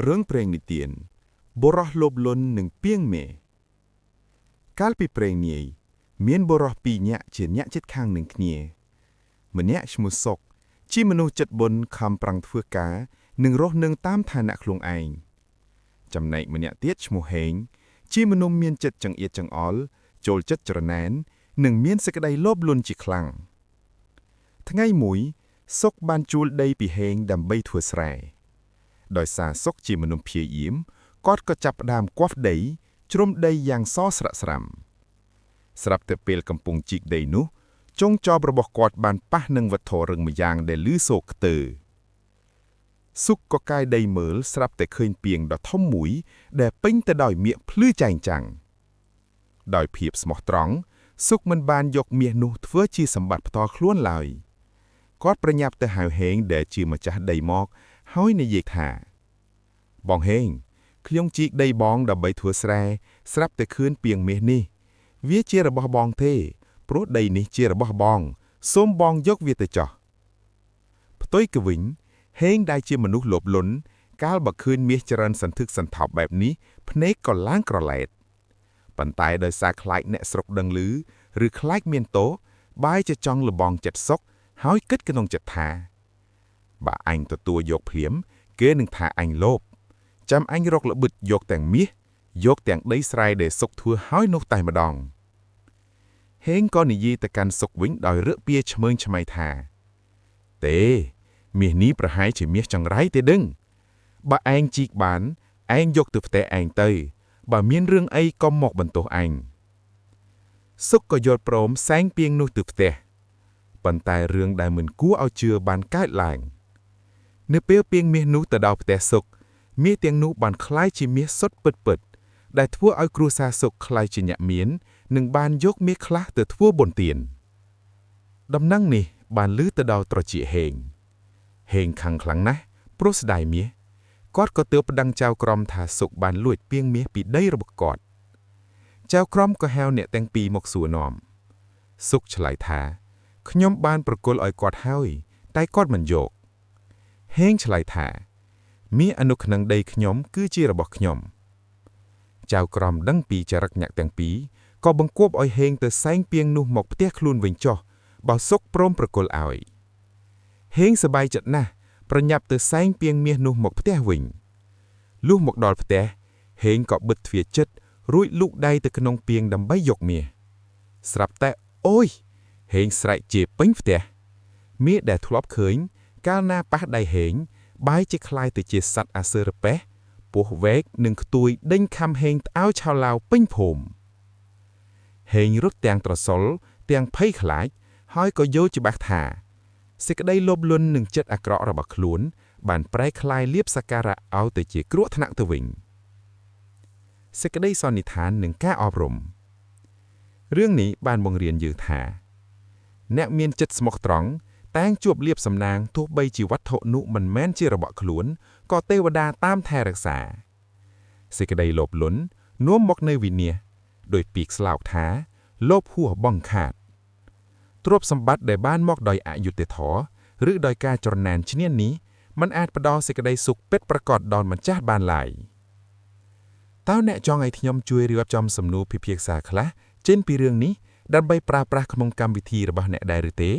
រឿងព្រេងនិទានបុរសលោភលន់និងពាងមាសកាលពីព្រេងនាយមានបុរសពីរនាក់ជាអ្នកជិតខាងនឹងគ្នា ម្នាក់ឈ្មោះសុក ជាមនុស្សចិត្តបុណ្យខំប្រឹងធ្វើការនិងរស់នឹងតាមឋានៈខ្លួនឯងចំណែកម្នាក់ទៀតឈ្មោះហេង ជាមនុស្សមានចិត្តចង្អៀតចង្អល់ចូលចិត្តច្រណែននិងមានសេចក្តីលោភលន់ជាខ្លាំងថ្ងៃមួយសុកបានជួលដីពីហេងដើម្បីធ្វើស្រែ ដោយសារសុកជាមនុស្សព្យាយាមគាត់ក៏ចាប់ផ្ដើមគាស់ដីជ្រុំដីយ៉ាងសស្រាក់ស្រាំស្រាប់តែពេលកំពុងជីកដីនោះចុងចបរបស់គាត់បានប៉ះនឹងវត្ថុរឹងម្យ៉ាងដែលលឺសូរខ្ទើសុកក៏កាយដីមើលស្រាប់តែឃើញពាងដ៏ធំមួយ ដែលពេញទៅដោយមាសភ្លឺចែងចាំងដោយភាពស្មោះត្រង់សុកមិនបានយកមាសនោះធ្វើជាសម្បត្តិផ្ទាល់ខ្លួនឡើយគាត់ប្រញាប់ទៅហៅហេងដែលជាម្ចាស់ដីមក ហើយនិយាយថា បងហេងខ្ញុំជីកដីបងដើម្បីធ្វើស្រែស្រាប់តែឃើញពាងមាសនេះ វាជារបស់បងទេ ព្រោះដីនេះជារបស់បង សូមបងយកវាទៅចោះផ្ទុយទៅវិញហេងដែលជាមនុស្សលោភលន់កាលបើឃើញមាសច្រើនសន្ធឹកសន្ធាប់បែបនេះភ្នែកក៏ឡើងក្រឡែតប៉ុន្តែដោយសារខ្លាចអ្នកស្រុកដឹងឮឬខ្លាចមានទោសបែរជាចង់លបងចិត្តសុកហើយគិតក្នុងចិត្តថា បើអញទទួលយកភ្លាម គេនឹងថាអញលោភចាំអញរកល្បិចយកទាំងមាសយកទាំងដីស្រែដែលសុកធ្វើហើយនោះតែម្ដងហេងក៏និយាយទៅកាន់សុកវិញដោយរើកពៀឆ្មើងឆ្មៃថា ទេ មាសនេះប្រហែលជាមាសចង្រៃទេដឹងបើឯងជីកបានឯងយកទៅផ្ទះឯងទៅ បើមានរឿងអីកុំមកបន្ទោសអញសុកក៏យល់ព្រមសែងពាងនោះទៅផ្ទះប៉ុន្តែរឿងដែលមិនគួរឲ្យជឿបានកើតឡើង នៅពេលពាងមាសនោះទៅដល់ផ្ទះសុកមាសទាំងនោះបានក្លាយជាមាសសុទ្ធពិតៗដែលធ្វើឲ្យគ្រួសារសុកក្លាយជាអ្នកមាននិងបានយកមាសខ្លះទៅធ្វើបុណ្យទានដំណឹងនេះបានឮទៅដល់ត្រចៀកហេងហេងខឹងខ្លាំងណាស់ព្រោះស្ដាយមាសគាត់ក៏ទើបប្តឹងចៅក្រមថាសុកបានលួចពាងមាសពីដីរបស់គាត់ចៅក្រមក៏ហៅអ្នកទាំងពីរមកសួរនាំសុកឆ្លើយថាខ្ញុំបានប្រគល់ឲ្យគាត់ហើយតែគាត់មិនយកហេងឆ្លើយថាមាសអនុក្នុងដីខ្ញុំគឺជារបស់ខ្ញុំចៅក្រមដឹងពីចរិតអ្នកទាំងពីរក៏បង្គាប់ឲ្យហេងទៅសែងពាងនោះមកផ្ទះខ្លួនវិញចុះបើសុកព្រមប្រគល់ឲ្យហេងសប្បាយចិត្តណាស់ប្រញាប់ទៅសែងពាងមាសនោះមកផ្ទះវិញលុះមកដល់ផ្ទះហេងក៏បិទទ្វារចិត្តរួចលូកដៃទៅក្នុងពាងដើម្បីយកមាសស្រាប់តែអូយហេងស្រែកជាពេញផ្ទះមាសដែលធ្លាប់ឃើញកាលណាប៉ះដៃហេងបែរជាក្លាយទៅជាសត្វអាសឺរប៉េះពស់វែកនិងខ្ទួយដេញខំហេងត្អោឆៅឡាវពេញភូមិហេងរត់ទាំងត្រសុលទាំងភ័យខ្លាចហើយក៏យល់ច្បាស់ថាសេចក្តីលោភលន់និងចិត្តអាក្រក់របស់ខ្លួន បានប្រែក្លាយលាភសក្ការៈឲ្យទៅជាគ្រោះថ្នាក់ទៅវិញសេចក្តីសន្និដ្ឋាននិងការអប់រំរឿងនេះបានបង្រៀនយើងថា អ្នកមានចិត្តស្មោះត្រង់តែងជួបលាភសំណាងទោះបីជាវត្ថុនោះមិនមែនជារបស់ខ្លួនក៏ទេវតាតាមថែរក្សាសេចក្តីលោភលន់នាំមកនូវវិនាសដោយពាក្យស្លោកថាលោភហួសបងខាតទ្រព្យសម្បត្តិដែលបានមកដោយអយុត្តិធម៌ឬដោយការច្រណែនឈ្នានីសមិនអាចផ្ដល់សេចក្តីសុខពិតប្រាកដដល់ម្ចាស់បានឡើយតើអ្នកចង់ឲ្យខ្ញុំជួយរៀបចំសំណួរពិភាក្សាខ្លះចេញពីរឿងនេះដើម្បីប្រើប្រាស់ក្នុងកម្មវិធីរបស់អ្នកដែរឬទេ